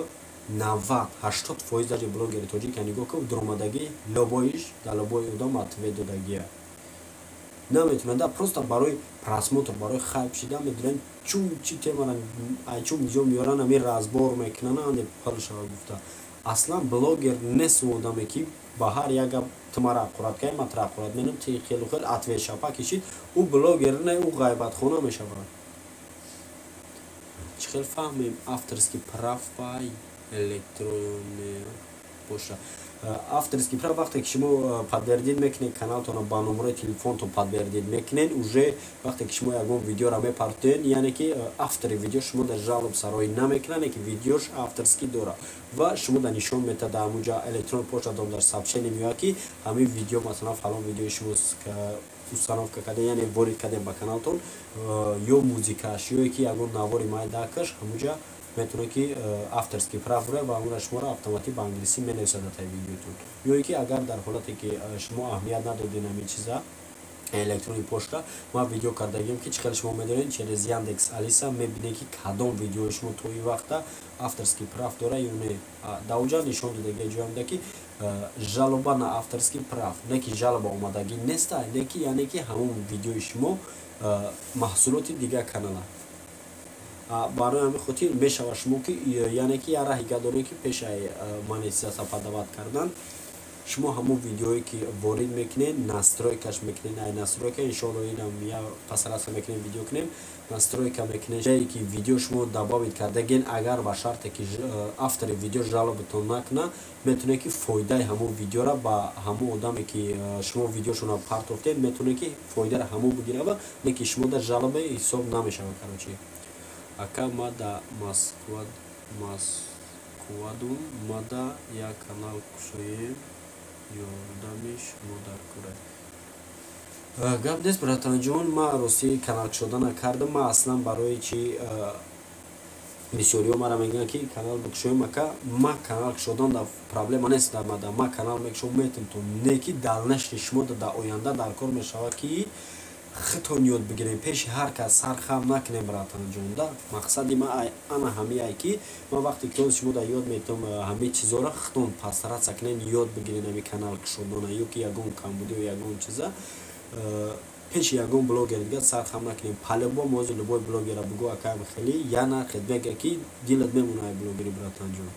90-80% даже блогери тоҷика нигоҳ ку, дуромадагӣ любойиш дар любой одам ответ додагия наметавонад. Да просто барои просмотр, барои хайп шида медонанд, чун чи темара айчун ҷо меёранд, ами разбор мекунанд, анде пул шава гуфта. Аслан блогер нест одаме, ки ба ҳар як гап ту мара аққурат кай, ман тура аққурат менам, ти хелу хел ответ шапа кишид. Ӯ блогер не, ӯ ғайбатхона мешавад. Чӣ хел фаҳмем, авторский прав бай электронный боша? Авторский прав вақте ки шумо подтвердить мекунед каналтонро, ба номерои телефонтон подтвердить мекунед, уже вақте ки шумо ягон видеоро мепартоед, яъне ки автори видео шумо дар жалоба сароӣ намекунад, ки видеош авторский дорад ва шумо дар нишон метад, дар ҳамунҷа электронный почтатон дар сообщение меояд, ки ҳамин видео, масалан, фалон видеои шумо установка карда, яъне ворид кардем ба каналтон, ё музикаш, ё ки ягон навори майдакаш, ҳамунҷа метавонад, ки авторский прав бурад ва онро шуморо автоматик ба англисӣ менависад дар таи видеотон. Ё ки агар дар ҳолате ки шумо аҳамият надодед ҳамин чиза, электронный почта, ман видео кардагиам, ки чӣ хел шумо медонед, через Яндекс Алиса мебинед, ки кадом видеои шумо то ин вақта авторский прав дора ё не. Дар онҷа нишон додагия ҷоямда, ки жалоба на авторский прав, не ки жалоба омадагӣ неста, не ки яъне ки ҳамон видеои шумо маҳсулоти дигар канала. Барои ҳамин хотир мешавад шумо ки, яъне ки як раҳи доред, ки пешаи монетизация подавать кардан шумо ҳамон видеое ки ворид мекунед, настройкаш мекунед. Ай настройка, иншоалло, инам я пасараса мекунем, видео кунем, настройка мекунед, ҷае ки видео шумо добавить кардаген, агар ба шарте ки автори видео жалобатон накуна, метавонед, ки фоидаи ҳамон видеора ба ҳамон одаме, ки шумо видеошонро партофтед, метавонед, ки фоидаро ҳамон бигирава, не ки шумо дар жалоба ҳисоб намешавад. Короче, ака, ма да Москвадум, мада як канал кушоем, ёрдами шумо дар кора. Гап нест, братанҷон, ман ростӣ канал кушода накардам. Ман аслан барои чи бисёриҳо мара мегӯянд, ки канал бикушоем, ака? Ма канал кушодан да проблема нест дар мада, ма канал мекушом, метавонтон, не ки дальнейший шумо дар оянда дар кор мешавад, ки Хитон ёд бигирем, пеши ҳар кас сар хам накунем, братанҷон, да. Мақсади ма ана ҳамияе, ки ман вақте ки ҳозир шумо да ёд метавам ҳамаи чизоро, хитон постараться кунен, ёд бигирен ҳами канал кушодана ё ки ягон камбудиё, ягон чиза, пеши ягон блогер дига сар хам накунем. По-любому ҳозир любой блогера бугӯ, акаам, хеле я нархет мега, ки дилат мемона ай блогери, братанҷон.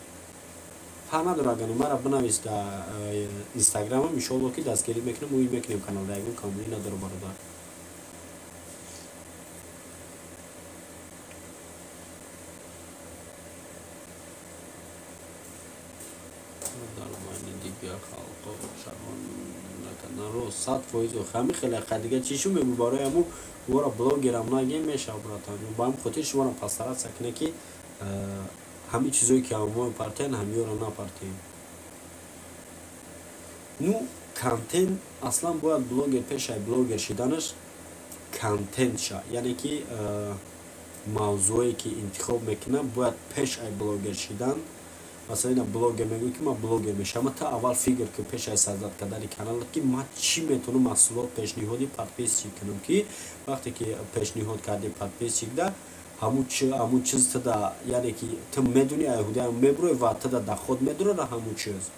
Фарқ надорад, агар мара бинавис дар инстаграмам, иншоалло, ки дастгирӣ мекунем, ӯй мекунем каналда, ягон камбудӣ надорад, бародар. Дар байни дигар халқо шармон накардан рост, 100%. Ҳами хеле дига чӣ шу мегӯ, барои ҳаму вора блогерам нагем мешав, братан. Ба ҳамин хотир шуморо постараться кунед, ки ҳамин чизое ки мо партиян, ҳамиёро напартием. Ну, контент аслан бояд блогер пешай блогер шиданаш контент ша, яъне ки мавзӯе ки интихоб мекунам, бояд пеш ай блогер шидан. Масалан, ина блогер мегӯй, ки ман блогер мешавам, та аввал фикр ки пеш ай создать кардани каналат, ки ман чӣ метавонам маҳсулот пешниҳоди подписчик кунам, ки вақте ки пешниҳод карди подписчик да, ҳамун чиз тада, яъне ки ту медуни, ай ҳудаям мебурой ва тада доход медурара ҳамун чиз.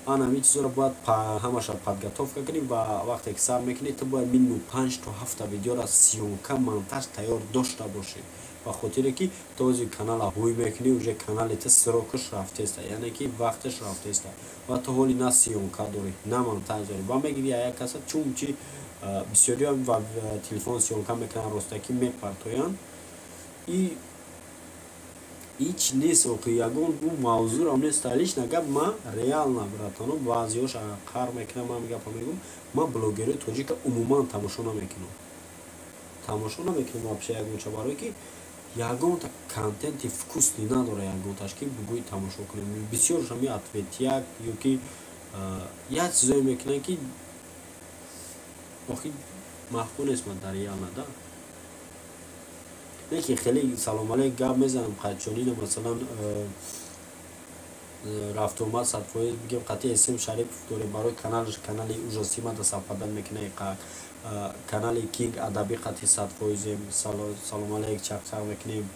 Ана ҳамин чизоро бояд ҳамаша подготовка кунӣ ва вақте ки сар мекунӣ, ту бояд минимум панҷ то ҳафта видеора съёмка, монтаж тайёр дошта бошӣ, ба хотире ки то ози канала ҳуй мекунӣ, уже канали ту срок аш рафтеста, яъне ки вақташ рафтеста ва ту ҳоли на съёмка дорӣ, на монтаж дорӣ. Ба мегири як каса, чунчи бисёриҳо ва телефон съёмка мекунанд, ростакӣ мепартоянд и ҳеч нест, охи ягон ӯ мавзӯрам нест. Лично гап, ман реально, братано, баъзеҳош қар мекунам, ман гапа мегӯм, ман блогерои тоҷика умуман тамошо намекунам, тамошо намекунам вообще ягонча, барое ки ягонта контенти вкусный надора ягонташ, ки бугӯи тамошо кунем. Бисёрш ҳами ответяк ё ки як чизое мекунанд, ки охи маъқул нест. Ман дар реально да не ки хеле салом алейк гап мезанам қачонина, масалан, рафтуомад 100% бигем, қатъи см Шарипов дорем, барои каналаш, канали ужасимада совпадать мекунад, канали Кинг Адабӣ қатъи 100%-ем, салом алейк, чақчақ мекунем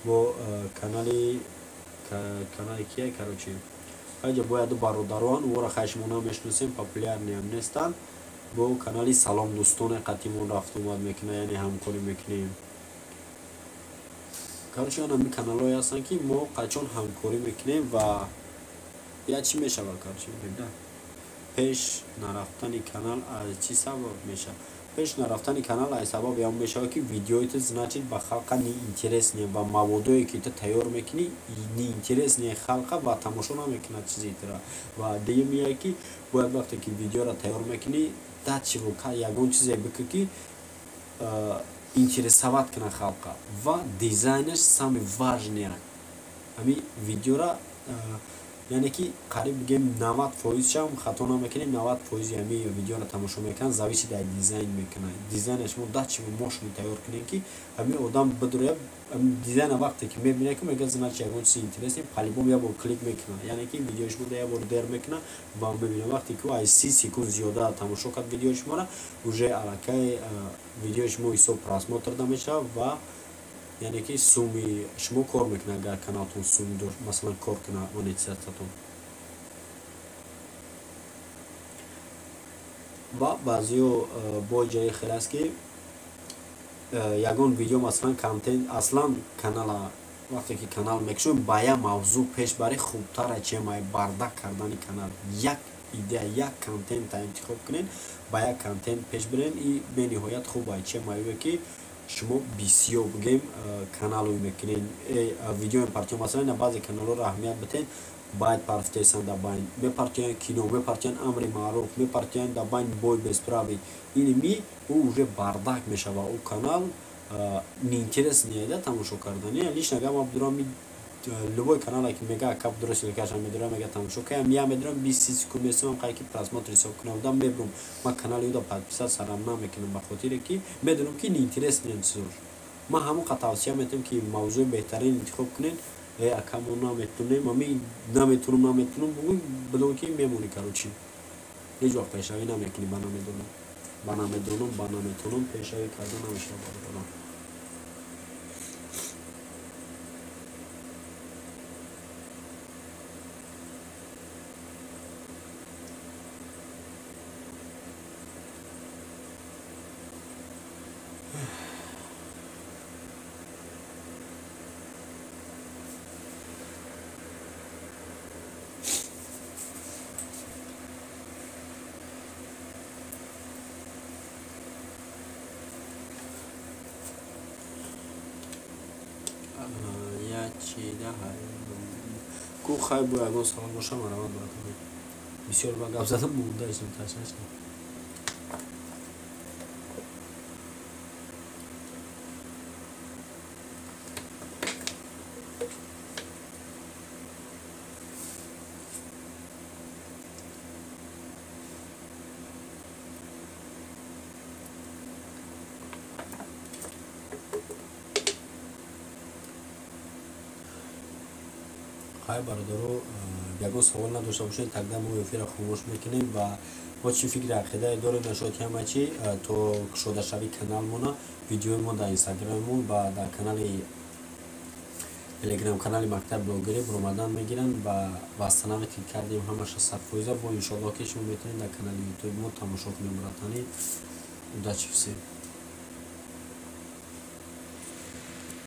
бо канали кия, короче, ҳайҷа бояд бародарон ӯро хай шумо намешиносем, популярный ам нестанд, бо канали Салом дӯстоне қатъимон рафтуомад мекунад, яъне ҳамкорӣ мекунем. Короче, он ҳамин каналҳое ҳастанд, ки мо қачон ҳамкорӣ мекунем ва я чӣ мешавад. Короче, пеш нарафтани канал аз чӣ сабаб мешавад? Пеш нарафтани канал аз сабаб ям мешавад, ки видеои ту, значит, ба халқа неинтересный ва маводое ки ту тайёр мекунӣ, неинтересный халқа ва тамошо намекунад чизи тура. Ва дуюм ие ки бояд вақте ки видеоро тайёр мекунӣ, дачиву ягон чизе бикӯ, ки интересовать кунад халқа, ва дизайнаш самый важный. Ҳами видеора, яъне ки қариб бигем 90%-шам, хато намекунем, 90%-и ҳами видеоро тамошо мекунанд, зависит аз дизайн мекунад. Дизайна шумо дачиву мощный тайёр кунем, ки ҳами одам бидуроя, дизайна вақте ки мебинад, ки мегӯяд, значит, ягон чизи интересный, по-любому як бор клик мекунад, яъне ки видеои шумо як бор дер мекунад ва мебинад. Вақте ки ӯ аз 30 секунд зиёда тамошо кард видеои шуморо, уже аллакай видеои шумо ҳисоб просмотр да мешавад ва яъне ки суми шумо кор мекунад, агар каналтон суми дошт, масалан, кор кунад монетизатсиятон. Ва баъзеҳо бо ҷои хеле аст, ки ягон видео, масалан, контент, аслан канала вақте ки канал мекушем, ба як мавзӯъ пеш барӣ хубтара, чем ай бардак кардани канал. Як идея, як контента интихоб кунед, ба як контент пеш бирен, и бениҳоят хуб ай, чем аюе ки шумо бисёр бигем каналӯй мекунед, видеои партиё. Масалан, ина баъзе каналҳоро аҳамият битен, байт партиесан, дар байн мепартиянд кино, мепартиянд амри маъруф, мепартиянд дар байн бой без правил. Ини ми ӯ уже бардак мешава, ӯ канал неинтересный да тамошо кардани. Лично агар ман бидурам, любой канале ки мега кап дуруст ликаша медурам, мега тамошо каям, я медурам, 20 секунд месомам, қай ки просмотр ҳисоб кунам, дам мебурам. Ман канали ӯда подписать сарам намекунам, ба хотире ки медонам, ки неинтересный чизош. Ман ҳамон қа тавсия метавам, ки мавзӯи беҳтарин интихоб кунед. Э, акамо, наметунем, ами наметунам, наметунам бугӯй, бидон ки мемонӣ, короче, ҳеҷ вақт пешравӣ намекунӣ ба намедонам. Ба намедонам, ба наметонам пешравӣ карда намешавад, бародарон. Ку хай, бо ягон савол боша, марамат, братан. Бисёр ба гап задам, мондаистам, ташнашна. Хай, бародаро, ягон савол надошта бошед, тогда мо эфира хомӯш мекунем. Ва мо чӣ фикри ақидае дорем нашояд ҳама чи то кушодашавии каналмона, видеои мо дар инстаграммон ва дар канали телеграм канали Мактаби блогерӣ баромадан мегиранд ва восстановить кардем ҳамаша 100%. Бо иншоалло, ки шумо метавонед дар канали ютуби мо тамошо кунем. Братаны, удачи всем.